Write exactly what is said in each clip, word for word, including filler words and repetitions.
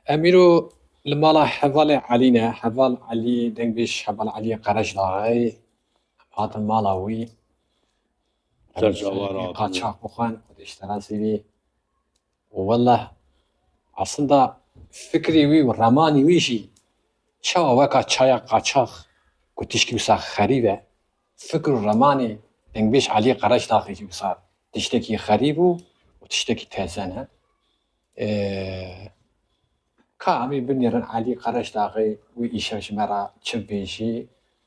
Em îro li mala hevalê Elî ne. Heval Elî, dengbêj heval Elî Qereşdaxê. Em hatin mala wî. Em Ser çawa jî rahatî. Qaçax bixwin, Xwedê ji te razî bî. Û wellah, aslında fikrê wî û remanê wî jî çawa weka çaya qaçax ku tişkî wisa xerîb e, fikr û remanê dengbêj Elî Qereşdaxê jî wisa tiştekî xerîb û, û tiştekî teze ne. Ee, ka em ê binêrin Elî Qereşdaxê wî îşev ji me re çi bêjî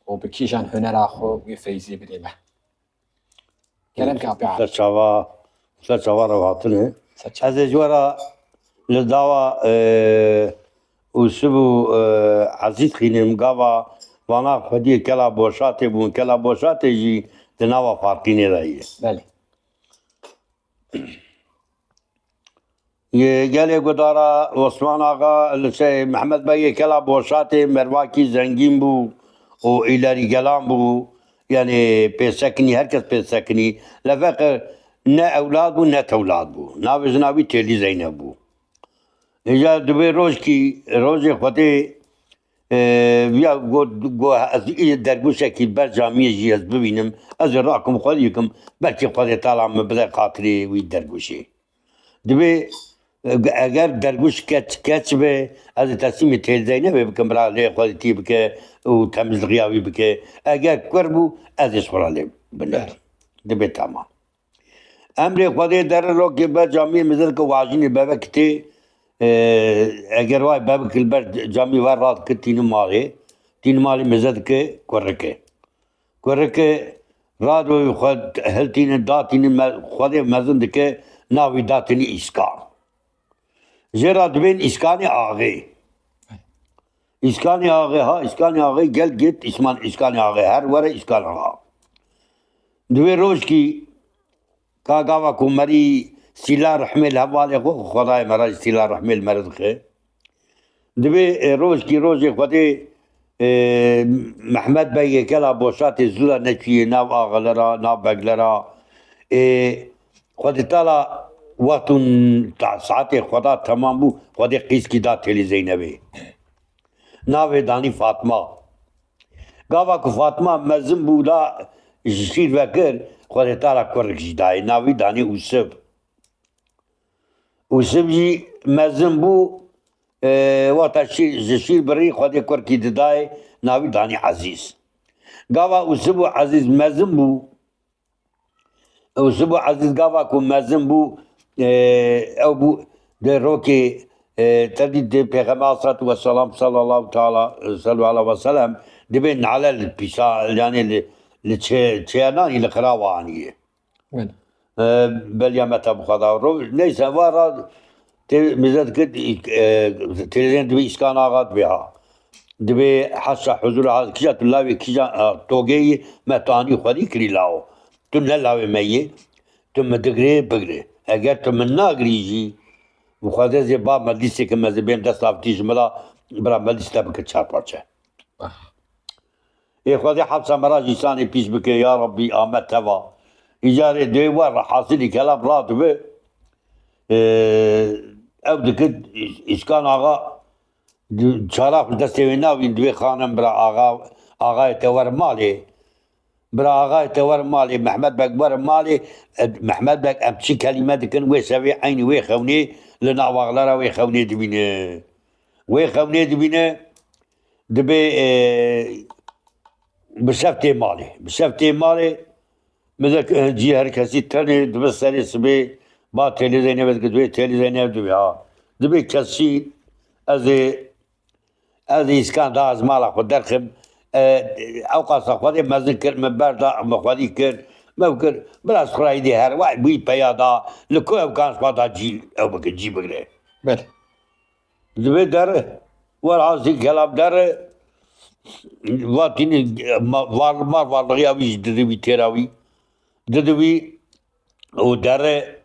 û bi kîjan hunera xwe wî feyzê bidê me. Kerem ke apê Ser çava, ser çava re hatine. Ser çava. Ez ê ji we re li dawa, e, Ûsib û, e, Ezîz xînim gava vana xwediyê Kela Boşatê bûn. Kela Boşatê jî di nava Farqînê de ye. Belê. Yê gelê gudara Osman Axa, li şey, Mehmet Begê Kela Boşatê mervakî zengîn bû û îlerîgelan bû. Yanî pêsekinî, her kes pêsekinî. Lefeqe ne ewlad bû, ne tewlad bû. Navê jina wî Têlî Zeynep bû. Îja dibê rojkî, rojê Xwedê, e, viya got, got, ez ê dergûşekî ber camiyê jî ez bibînim. Ez ê rakim xwedî bikim. Belkî Xwedê Teala min bide xatirê wî dergûşê. Dibê, e, eger dergûş keç, keç be, ez ê teslîmê Têlî Zeynebê bikim, bira lê xwedîtî bike û temizlixiya wî bike. Eger kur bû, ez ê ji xwe re lê binerim. Belê. Dibê tamam. Emrê Xwedê dere rokê ber camiyê mizir ke wajînê bebek tê, e, eger way bebek li ber camiyê ve radike tîni malê, tîni malê mizir dike kurike. Kurike radoyê xwe hiltînin, datînin, me-, Xwedê mezin dike, navî datînî Îskan. Jê re dibên Îskanê Axê. Îskanê Axê ha, Îskanê Axê gel git, Îsman-, Îskanê Axê her were Îskan Axa. Di wê rojkî ka gava ku merî sîla rehmê li hevalê xwe, Xwedayê me re jî sîla rehmê li me re dixe. Dibê, e, rojkî rojê Xwedê, e, Mehmet Begê Kela Boşatê zû re neçûyê nav axilera, nav beglera. E, Xwedê Teala wextûn ta-, saetê Xweda temam bû, Xwedê qîskî da Têlî Zeynebê. Navê danî Fatma. Gava ku Fatma mezin bû da ji şîr vekir, Xwedê Teala kurik jî dayê. Navî danî Ûsib. Ûsib jî mezin bû, e, wexta şîr, ji şîr birî Xwedê kurkî didayê, navî danî Ezîz. Gava Ûsib û Ezîz mezin bû, Ûsib û Ezîz gava ku mezin bû, e, ew bû di rokê, e, te dî di Pêxember aleyhissalatu vesselam sallallahu teala, sallallahu aleyhi ve sellem, dibê nale li pîsa, yanî li, li çê-, çêyananî li xirawa anîye. Belê. E, beliya me te bi xwe da. Ro-, neyse, va ra tê-, mize dikir, e, têlêzên dibê Îskan Axa dibê ha. Dibê hesa huzur ha, kîja tu lawê kîja, e, togeyî me tu anî xwedî kirî lawo. Tu ne lawê me yê, tu min digirê, bigirê. Eger tu min nagirî jî, bi xwedê zê ba meclîsê ke me zê bên dest avitî ji min ra, bira meclîs te bike çar parçe. Ah. Ê Xwedê hepsa me ra jî sanê pîs bike, ya Rabbî, ame teva. Îcarê dê we re hasilî kelam radibe. Ee, ew dikit Îskan Axa, di-, çara xwe destê wê navîn, divê xanim bira axa, axayê te were malê. Bira axayê te were malê, Mehmet Beg were malê, e, Mehmet Beg em çi kelîme dikin, wê sevê eynî wê xewnê li nav axlera wê xewnê dibîne. Wê xewnê dibîne, dibê, e, bi şev tê malê. Bi şev tê malê, mizek, e, cî her kesî tenê dibe serê sibê, ba Têlî Zeynebê dike, dibê Têlî Zeyneb dibê ha. Dibê kesî ez ê, ez ê Îskan da ez mala xwe derxim. E, ew qasa Xwedê mezin kir, min berda, min xwedî kir, min kir, biraz xurayî dê her, way bûyî peya da, li ku ew kan xwe da cî, ew bike, cî bigire. Belê. Divê dere, werhasî kelam dere, vatînî ma-, var, mar varlixiya wî jî didi wî têra wî. Didi wî û dere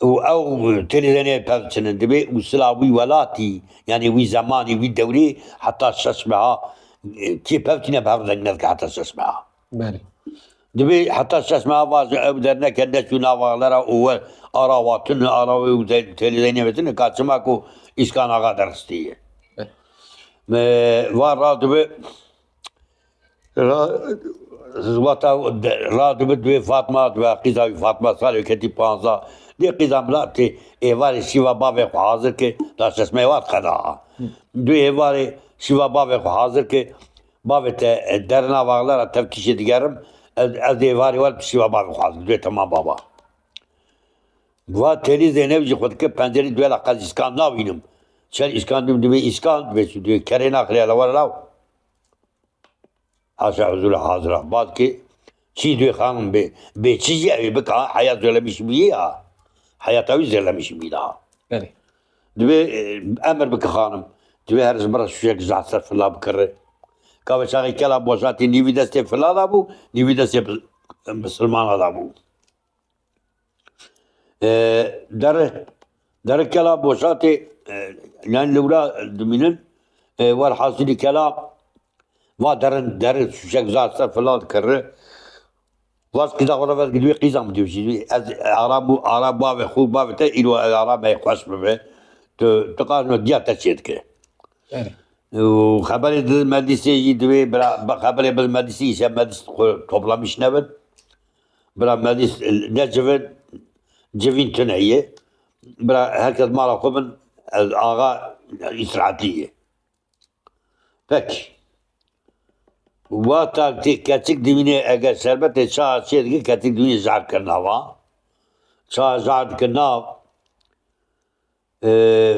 û ew têlê denê pev çinin. Divê û sila wî welatî, yanî wî zemanî, wî dewrî heta şeş meha, e, kê pev tîne bi hev reng nedike heta şeş meha. Belê. Divê heta şeş meha vaje ew derneke neçû nav axlera û we ara watin, ara wê û Zeyn-, Têlî Zeynebê tine, ka çima ku Îskan Axa derxistiye. Me va ra dibe, ra, wata de-, ra dibe dibê Fatma, dibe qîza wî Fatma salê ketî panzdeh. Dê qîza min ra tê êvarê şîva bavê xwe hazir ke, da çeşmeyê wat qeda. Dê êvarê şîva bavê xwe hazir ke, bavê te, e, derina vaxlara tev tişê digerim, ez, ez dê êvarê wer şîva bavê xwe hazir. Dê temam baba. Va Têlî Zeynep jî xwe dike pencerî duela qez Îskan nabînim. Çer Îskan dibî, dibê Îskan, dibê çi, dibê kerê naxilê ele were law. Haşa huzura hazira. Bad ki çi dibê xanim bê, bê çi jî ew ê bika, heyat zerlemîş bûye ya. Heyata wî zerlemîş bî daha. Belê. Dibê, e, emir bike xanim. Dibê her ji min re şûşek zehf ser fila bikire. Ka ve çaxê kela boşatî nîvî destê fila da bû, nîvî destê bi-, bisilmana da bû. E, deri, deri kela boşatê, e, yani li wira dimînin, e, werhasilî kela va derin, derin şûşek zar ser fila dikirri. Vaz qîza xwe re vez gidiwê qîza min diwî jî. Ez ara bû, ara bavê xwe, bavê te îro ez ara me xweş bibe. Tu, tu qas me diya te çê dike. Evet. Û xeberê di medîsê jî divê bira, bi xeberê bi medîsê îşe medîs xwe toplamiş nebin. Bira medîs ne civin, civîn tune ye. Bira herkes mala xwe bin, ez axa îstirahatî ye. Pek. Wata tê keçik dimîne eger şerbetê çaxa çê dike keçik dimîne jar kirina va. Çaxa jar dikirina. Ee,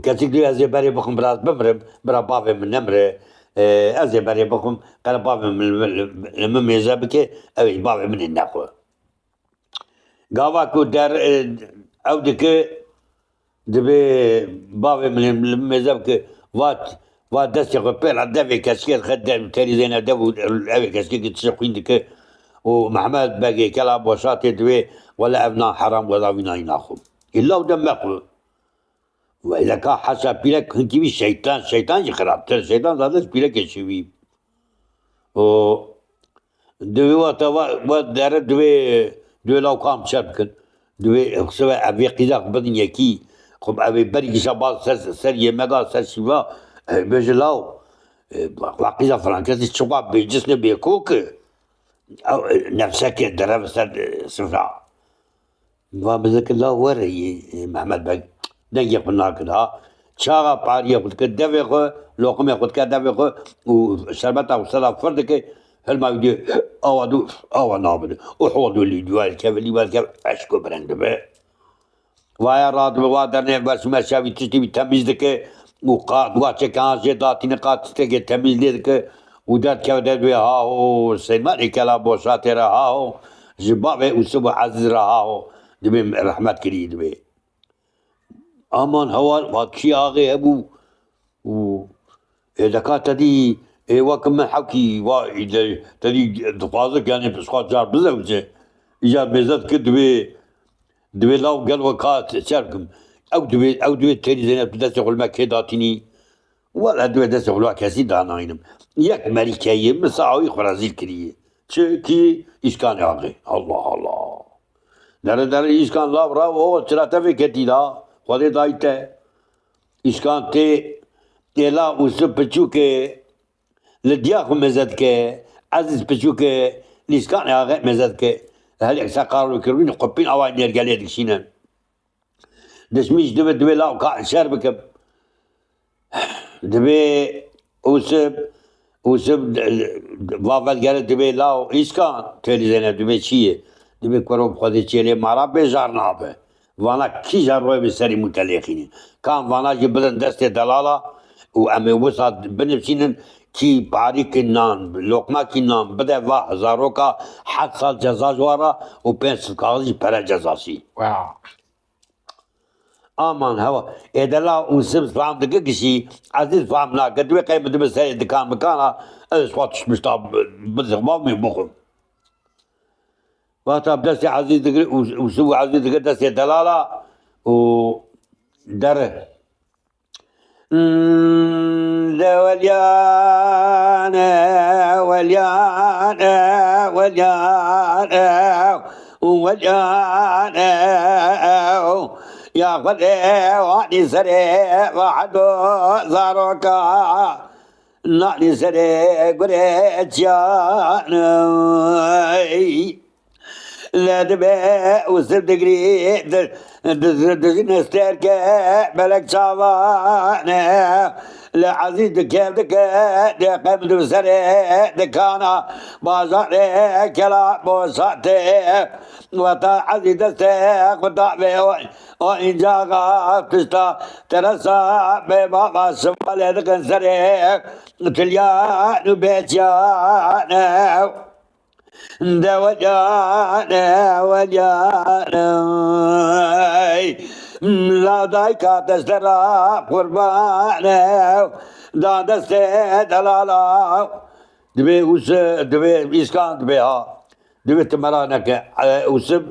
keçik diyor ez ê berê bixwim biraz bimrim, bira bavê min nemre. Ee, ez ê berê bixwim, qere bavê min li, li, li min mêze bike, ew ê bavê min ê nexwe. Gava ku der, e, ew dike, dibê bavê min li min mêze bike, vat, vat destê xwe pê re devê keçikê dixe, dev, terî zêne dev û ew ê keçikê ki tişê xwîn dike. Û Mehmed Begê kela Boşatê dibê, wele ev nan heram, wela wî nayî naxwe. Îlla û dem mexwe. Wele ka hesa pîrek hinkî wî şeytan, şeytan jî xirabtir. Şeytan zade ji pîrekê çêbî. O, divê wata va, va dere divê, divê law kam çer bikin. Divê xwe ve ev vê qîza xwe bidin yekî. Xwe ev ê berî gişa baz ser, ser yemega, ser şîva, e, bêje law. E, va qîza filan kesî çiqa bêcisne bêkok e. Ew, e, nefseke derev ser, e, sifra. Va bizikir la were yê, e, Mehmet Beg. Dengê xwe nakir ha. Çaxa pariyê xwe dikir devê xwe, loqimê xwe dikir devê xwe û şerbeta xwe sera fir dikir. Hilma wî dê awa dû, awa nabide. Û hol dû lî duwar keve, lî wer keve, eşko bireng dibe. Vaya radibe, va dernê ver şûme şevî tiştî wî temîz dike û qa-, va çekan jê datîne qa tiştekê temîz lê dike û derdikeve derdê wê ha ho, Seyma ê kela Boşatê re ha ho, ji bavê Ûsib û Ezîz re ha ho, dibê rehmet kirî dibê. Aman hewar, va kî axê hebû û ê deka te dî ê wek min hewkî va îde te dî dixwaze ki yanê pişka car bizewce. Îcar mêze dike dibê, dibê law gel we ka çer bikim. Ew dibê, ew dibê terî Zeynep tu destê xwe li me kê datînî. Wele dibê destê xwe li we kesî danayînim. Yek merîkeyê min saawî xwe rezîl kiriye. Çi kî Îskanê axê. Allah Allah. Dere dere Îskan lav ra o çira te vê ketî da. Xwedê dayî te. Îskan tê, tê la Ûsib piçûkê li diya xwe mêze dike. Ezîz piçûkê li Îskanê axê mêze dike. Helek se qar û kirwîn xwe pîn awa nêrgelê dikişînin. Dişmîş dibe, dibe law ka şer bikim. Dibe Ûsib, Ûsib, va vegere dibe law Îskan, têlî Zeynep dibe çi ye? Dibe kuro bi Xwedê çêlê mara bêjar nabe. Vana kîja royê bi serî mû te lêxînî. Kan vana jî bidin destê delala û em ê wisa binivîsînin kî parîkî nan, loqmakî nan bide va zaroka heft sal ceza ji wan re û pênc sed kaxizî pere cezasî. Wow. Aman hewa. Êdela Ûsib fam dike gişî. Ezîz fam nake. Divê qey min dibe serê dikan mikana. Ez xwe tiştmişta bizixma min bixwim. Wata bi destê Ezîz digire, Ûs-, Ûsib û Ezîz digire destê delala û dere. Hmm, de weliyane, weliyane, weliyane. Weliyane, ya Xwedê, wanî serê ve hado zaroka, nanî serê gurê çiyanê. Le dibe û sir digrî, di-, di-, di-, dijîne sterke belek çavane. Le Ezîz dikev dike, deqem di serê dikana, bajarê kela Bosatê. Weta Ezîz deste xwe da ve o, o încaxa pişta teresa be baba şivalê dikin serê tilyan û bêçiyane. De weliyane, weliyane. La dayka te ji te re qurbane, da destê delala. Divê Ûs-, divê Îskan, divê ha. Divê tu mera neke. E, Ûsif,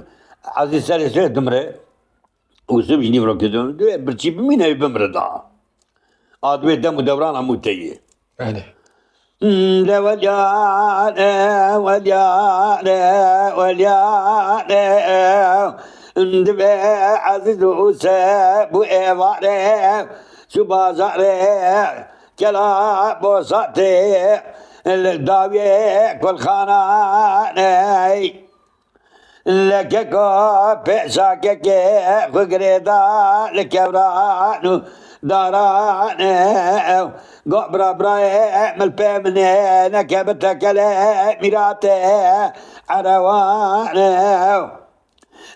Ezîz serê sê dimire. Ûsif ji nîvro kê dibim. Divê birçî bimîne, wî bimire da. A divê dem û dewran hemû te yê. Belê. De weliyane, weliyane, weliyane. Divê Ezîz û Ûsif bû êvarê, çû bajarê kela Bosatê, li dawiyê kulxananê. Lekeko pêşa kekê xwe girêda li kevran û daran ew. Got bira birayê min, li pê min ê, neke bi tekelê mîratê erewan ew.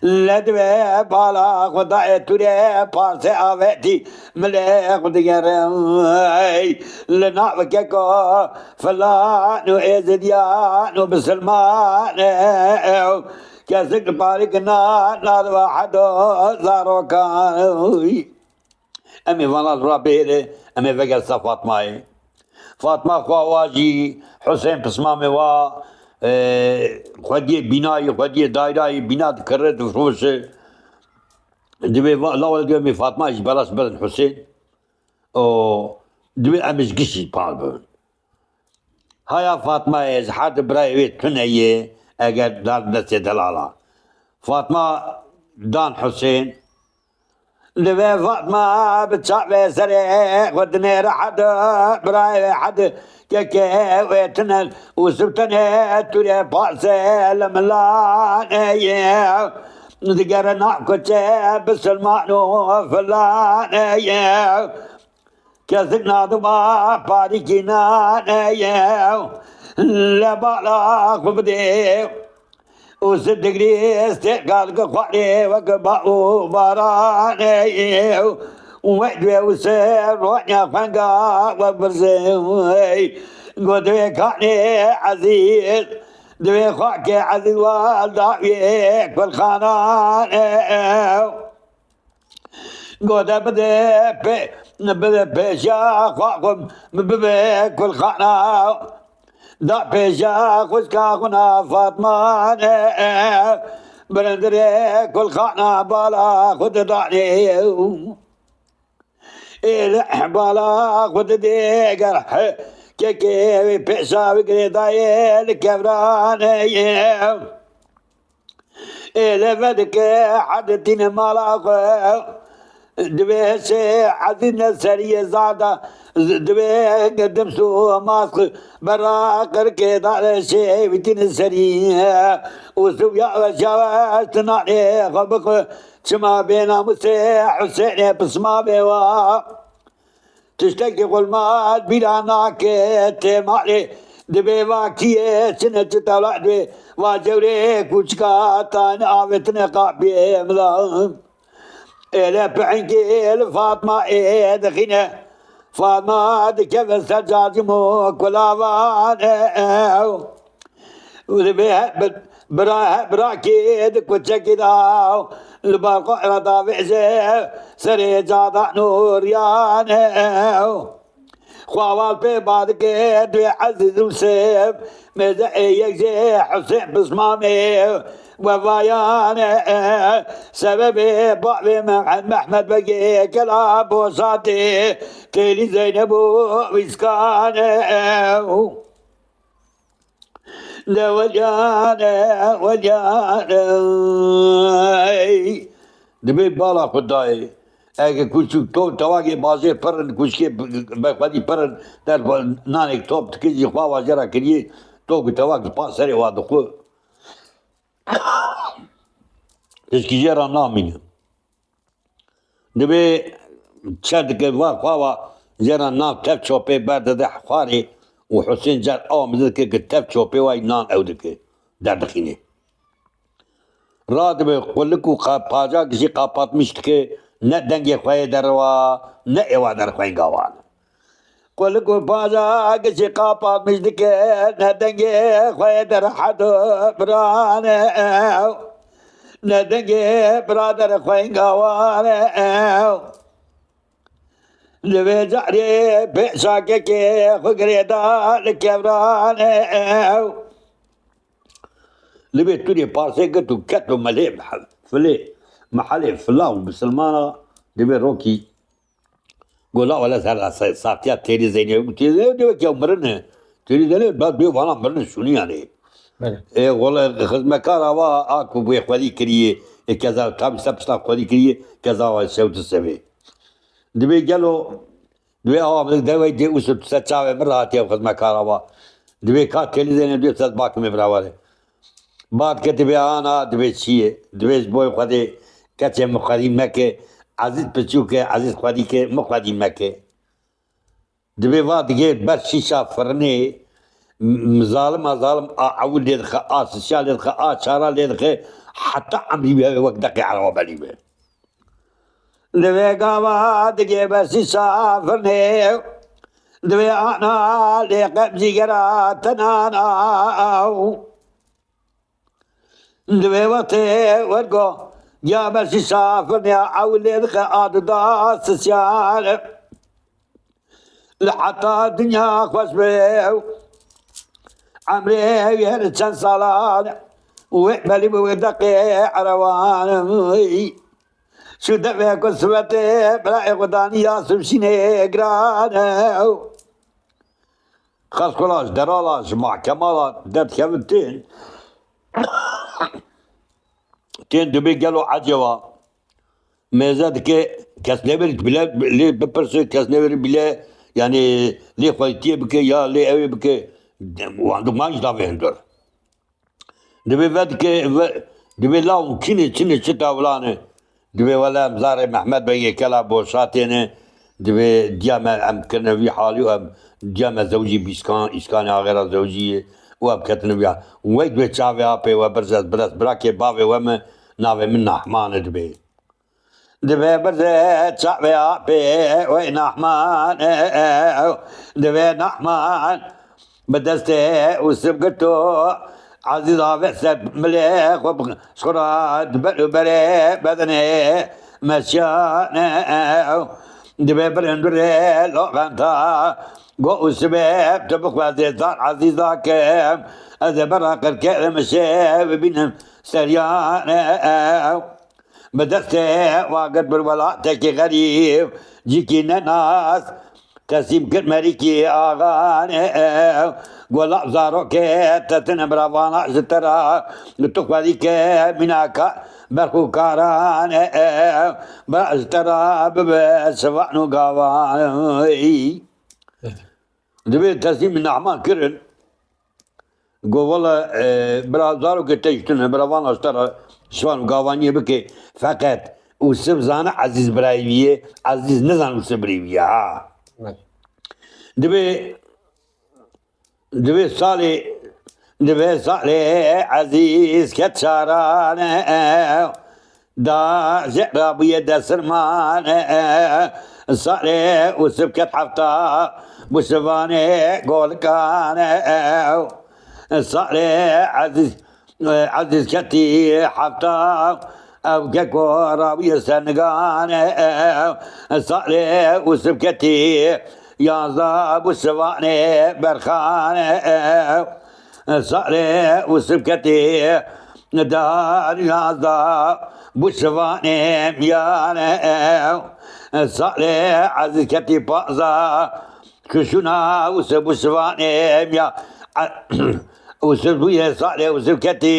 Le divê bala xwe dayê tûrê parsê avêtî milê xwe digere. Li nav keko filan û êzidiyan û bisilman ew. Kesik li parî kina nadiva hedo zarokan. Em ê vana li ra bihêle, em ê vegersa Fatmayê. Fatma xwe wa jî Husên pismamê wa, e, xwediyê bînayî, xwediyê dayrayî bîna dikirre, difiroşe. Divê va-, lawa divê em ê Fatma jî belas bidin Husên. O, divê em ji gişî pal bibin. Haya Fatmayê ji her du birayê wê tune yê, eger dan destê delala. Fatma dan Husên. Divê Fatma bi çavê serê xwe dinêre hedi birayê wê hedi kekê wê tune û sibtenê tûrê parsê li milanê ye. Digere nav kuçê bisilman û filanê ye. Kesik nadiba parîkî nane ye, le bala xwe bidê. Û sidigrî stêrka dike xwarê weke ba û baranê ye. Û wek divê û ser ronya xwenga we birzê. Got divê kanê Ezîz, divê xakê Ezîz wal dawiyê kulxananê. Gote bide pê, bide pêşiya xwe xwe, bibe kulxana. Da pêşiya xwişka xwe na Fatmane, birindirê kulxana bala xwe didanê. Ê li bala xwe didê ger he, kekê wê pêşa wî girêdayê li kevranê ye. Ê leve dike herditîne mala xwe. Divê hesê ezîne seriyê zada. Divê dims û mask bera qirkê dare şê wîtîne serî. Û zû ya weşawe tinanê xwe bixwe. Çima bê namûsê Husênê pisma bê wa. Tiştekî xulmat bîra nake tê malê. Divê va kiyê çine çi tewla divê va cewrê kûçika tane avêtine qapiyê milan. Êle pihinkê li Fatma ê dixîne. Fatma dikeve ser carcim û kulavan ew. Û divê he-, bi-, bira, he-, birakê di kuçekî da, li bar xwe re davêje, serê cada nûriyan e. Xwawal pê ba dike, divê Ezîz Yûsif, mêze ê yek jê Husên pismamê, we vayan e. Sebebê bavê me Mehmet Begê, kela Bosatê, têlî Zeyneb û Wîskan e. De weliyane, weliyane. Dibê bala xwe dayê. Eke kuşçûk to tewagê bajê pir in, kuşkê bexwedî pir in, der nanêk top dikir jî xwe wa jê re kiriyê, to ku tewak ji paş serê wa dixwe. Tişkî jê re namîne. Dibê çer dike va xwe va jê re nan tev çopê berdide xwarê û Husên car awa min dike ki tev çopê wayî nan ew dike derdixînê. Radibe qulik û qa-, paca gişî qapatmiş dike, ne dengê xwe yê derwa, ne êwa derxwên gawan. Qulik û paca gişî qapatmiş dike, ne dengê xwe yê derhedo birane ew, ne dengê birader xwên gawane ew. Li vê carê pêşakekê xwe girêda li kevran e ew. Li vê turê parsê girt û ket û melê filê, mehelê fila û bisilmana di vê rokî gola wele ser ra se-, satiya têrî Zeynê û têrî Zeynê diwek ya mirin e. Têrî Zeynê bes bê vana mirin şûnî yanê. Belê. Ê, wele xizmekar ava a ku bê xwedî kiriye, ê keza tabî se pişta xwedî kiriye, keza wa şewti sevê. Dibê gelo, dibê awa min dewey dê û se çavê min rahatiye xizmekar ava. Dibê ka têlî zêne dibê ses bakimê bira were. Bad ke dibê ana, dibê çi ye? Dibê ji boy Xwedê keçê min xwedî meke, Ezîz piçûk e, Ezîz xwedî ke, min xwedî meke. Dibê va digê ber şîşa firinê, m-, zalima zalim a ewil lê dixe, a sisya lê dixe, a çara lê dixe, heta emrî wî hebe wek deqê erewa belî be. Divê gava digê ber şîşa firinê, divê ana lê qep cîgera tenana ew. Divê wextê wergo ya ber şîşa firinê ew lê dixe a duda sisyan. Li heta dinya xweş be ew. Emrê ew her çend salan wê belî bi wê deqê erewan. Şu devê ku sibetê birayê xwe daniya sivşînê giran ew. Xelkula ji derala, ji mahkemala derdikevin tên. Tên dibê gelo ecêba mêze dike, kes nêberî bile lê bipirse, kes nêberî bile, yanî lê xwedîtiyê bike ya lê ewê bike, wan dûman ji navê hundir. Dibê vedike, ve, dibê law û kînê çinê çi tawlan e. Dibê wele em zarê Mehmet Begê Kela Boşatê ne. Dibê diya me em kirine vî halî û em diya me zewcî bîskan, îskanê axêra zewcî ye û em ketine vî ha-, wey dibê çavê apê we birz ez birez birakê bavê we me navê min Nahman e dibê. Dibe birze çavê apê wey Nahman ew, dibe Nahman bi destê û sib girto Ezîz ave ser milê xwe bi xura di ber û berê bedenê meşiyan ew. Dibe birindurê loxenta go û sibê tu bixwazê zar Ezîza kim ez ê bera qirkê mişê bibînim seriyan ew. Bi destê wa girt bir welatekî xerîb, cîkî nenas, teslîm kir merîkî axan ew. Gola zarokê te tine bira vana ji te ra, tu xwedî ke mînaka berx û karan ew. Bira ji te ra bibe şivan û gavan. Dibê teslîmî Nahman kirin. Go wele, e, bira zarokê te jî tune, bira vana ji te re şivan û gavaniyê bike. Feqet Ûsif zane Ezîz birayê wî ye, Ezîz nizane Ûsif birê wî ye, ha. Evet. Dibê, dibê salê, dibê salê Ezîz ket çarane. Da jê rabûye desirmane, salê Ûsif ket hefta, bû şivanê golikane. Salê Ezîz, Ezîz ketî hefta, ev keko rabûye senigane. Salê Ûsif ketî yazda, bû şivanê berxane. Salê Ûsif ketî dar yazda, bû şivanê miyane. Salê Ezîz ketî paza, kişûna Ûsif bû şivanê miya. Û siv bûye salê û siv ketî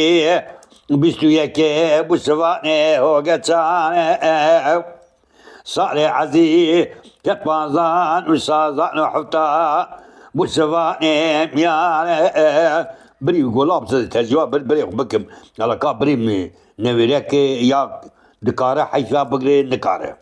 bîst û yekê bû sivanê hogeçan. Salê ezî ket panzan û sazan û hefta bû sivanê miyane. Birî gola bi tecrüba bir birê xwe bikim. Yala ka birî mi newêrekê ya dikare heyfa bigirê nikare.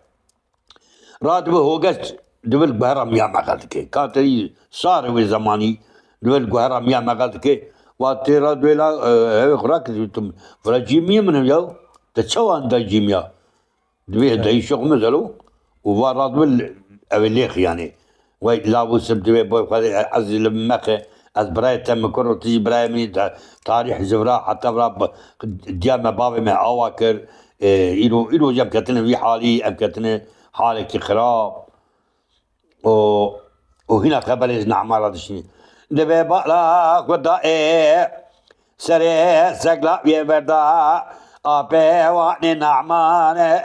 Radibe hogeç dibe li guhera miya mexe dike. Katerî sarê wê zemanî dibe li guhera miya mexe dike. Va tê radibe la, e, hevê xwe rakir tu vira cîmiyê min ya. Te çawa da cîmiya? Divê dayî şox min zelo û va radibe ev ê lêx yanî. Wey lav û sib divê boy xwe ez li mexe, ez birayê te min kuro, tu jî birayê min î, tarîh ji vira heta vira diya me bavê me awa kir. E, îro, îro jî em ketine vî halî, em ketine halekî xirab. û, û hîna xeberê ji Nehman re dişînî. Divê bala xwe da ê serê segla wê verda apê wanê Nehman e.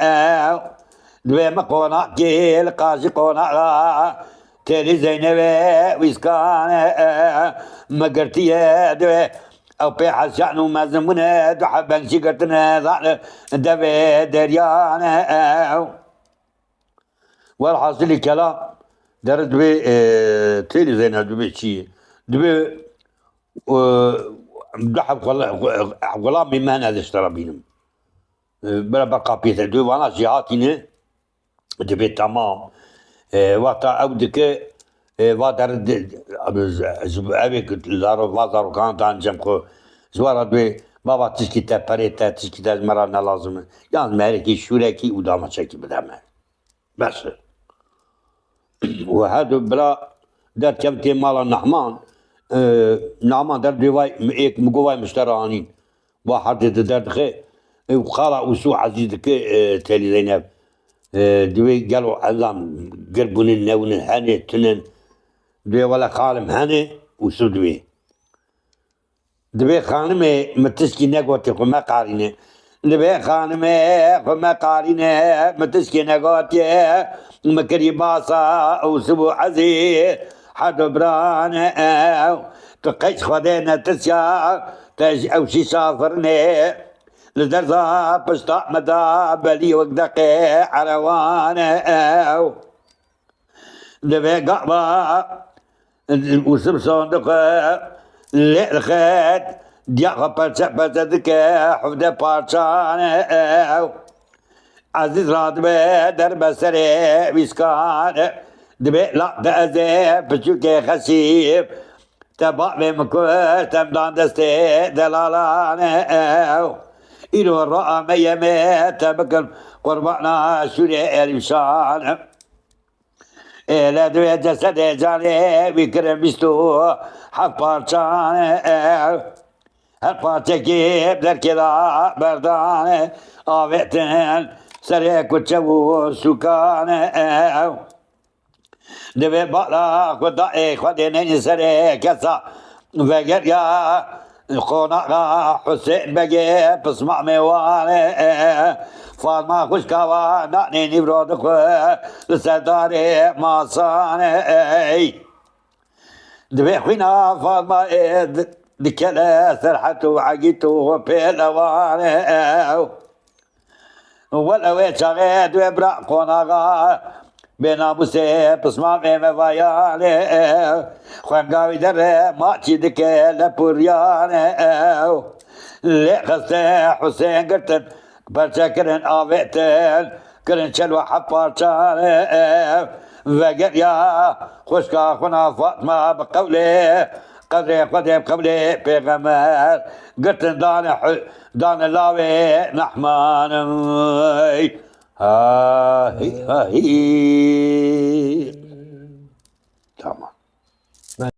Divê min qonaqkê li qajî qonaxa têlî Zeynevê wîskan e. Me girtiye divê ew pê hesyan û mezin bûne du heb bengçî girtine zane devê deryan e. Welhasilî kelam, dere dibê, e, têlî Zeynep dibê çi ye? Dibê, e, du heb xula-, xulamê me hene ez ji te re bînim. E, bira ber qapiyê te. Dibê vana jêhatî ne, dibê temam. E, wexta ew dike, e, va dere di-, ji, ji, evê ku zaro-, va zarokan dan cem xwe. Ji we re dibê, baba tişkî te, perê te, tişkî te ji me re ne lazim e. Yan merekî, şûrekî û damaçekî bide me. Bes e. Û her du bira derkevtê mala Nehman. E, Nehman der dê vay, êk min got vay min ji te re anîn. Va herdê di derdixe. E, û xala Ûsû ezîz dike, e, Têlî Zeynep. E, divê gelo ezan gir bûnin newnin, henê tunin. Divê wele xalim henê Ûsû divê. Divê xanimê min tişkî negotî xwe meqarîne. Divê xanimê xwe meqarîne, min tişkî negotiye. Min kirî basa Ûsû û Ezîz, her du birane ew. Tu qey ji Xwedê netirsiya, te ji ew şîşa firnê. Li derza pişta me da belî wek deqê erewane ew. Divê gava Ûsû sandiqe lê dixet, diya xwe perçe perçe dike, hevdeh parçan e ew. Ezîz radibe derbe serê wîskan e. Dibê la te ez ê piçûkê xesîb, te bavê min kurt, em dan destê delalan e ew. Îro ro ameye me te bikim qurbana şûrê êrîşan e. Ê li divê cesedê canê wî kirin bîst û heft parçan e. Her parçekî bi derkê de berdan e. Avêtin serê kuçe û sûkan e. Divê bala xwe da ê Xwedê neyni serê kesa. Vegeriya qonaxa Husên Begê pismamê wan e. Fatma xwişka wan nanê nîvro dixwe li ser darê masan e. Divê xwîna Fatma ê di-, dikele Serhet û Egît û pêlewan e. Wele wê çaxê divê bira qonaxa bê namûsê pismamê me vayan e. Xwenga wî dere maçî dike lepuriyan e. Lê xiste Husên girtin, perçe kirin, avêtin, kirin çel û heft parçan e. Vegeriya xwişka xwina Fatma bi qewlê qedrê Xwedê bi qewlê pêxember girtin dane hu-, dane lawê Nehman. Hey, ha, hî, ha, hî.